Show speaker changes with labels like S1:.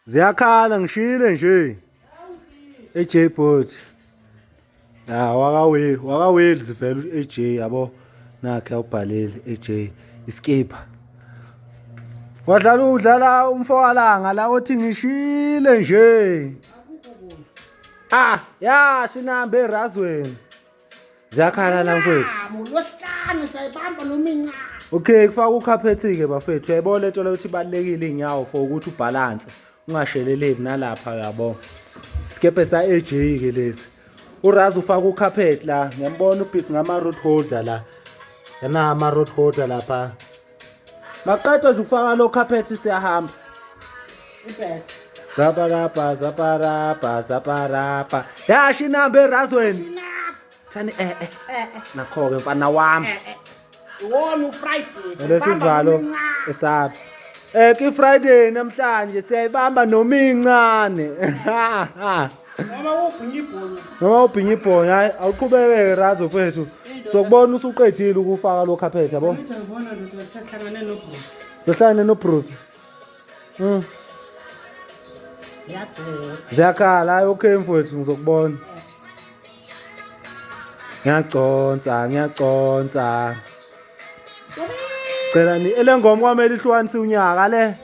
S1: Ziyakhala ngishile nje. AJ Bot. Ya waka Wales, waka Wales vele uAJ yabo. Nakhe awubhalile AJ iskipper. Wadlala udlala umfowalanga la othi ngishile nje. Ah, ya sinambe erazweni. Ziyakhala la mfowethu.
S2: Lwesihlanu sayibamba noma incane.
S1: Okay, kufaka ukhaphethi ke bafethu. Uyayibona lento le ukuthi ibalulekile inyawo for ukuthi ubalance. Ungasheleleki nalapha uyabo. Sikepe sa AJ ke lesi. URaz ufaka ucarpet la. Ngiyambona ubhizi ngama road holder la. Yana ama road holder lapha. Maqeda nje ukufaka lo carpet siyahamba.
S2: Ibheke.
S1: Zaparapa zaparapa zaparapa. Yasho inamba erazweni. Thani eh eh.
S2: Eh eh.
S1: Nakho ke mfana wami.
S2: Eh eh. Iwona uFriday.
S1: Lesi sivalo esabi. Eh ki Friday namhlanje siyayibamba noma incane.
S2: Noma ubhinye ibhonya.
S1: Noma ubhinye ibhonya hayi awuqhubekeke Razo mfethu. Sokubona usuqedile ukufaka lo carpet yabo.
S2: Ngithi ngibona ndoda sehlangane noBruce.
S1: Sehlangane noBruce.
S2: Yadoda.
S1: Ziyakhala hayi okay mfowethu ngizokubona. Ngiyaconsa, ngiyaconsa. Cela ni elengoma kwamele ihlukanise unyaka le.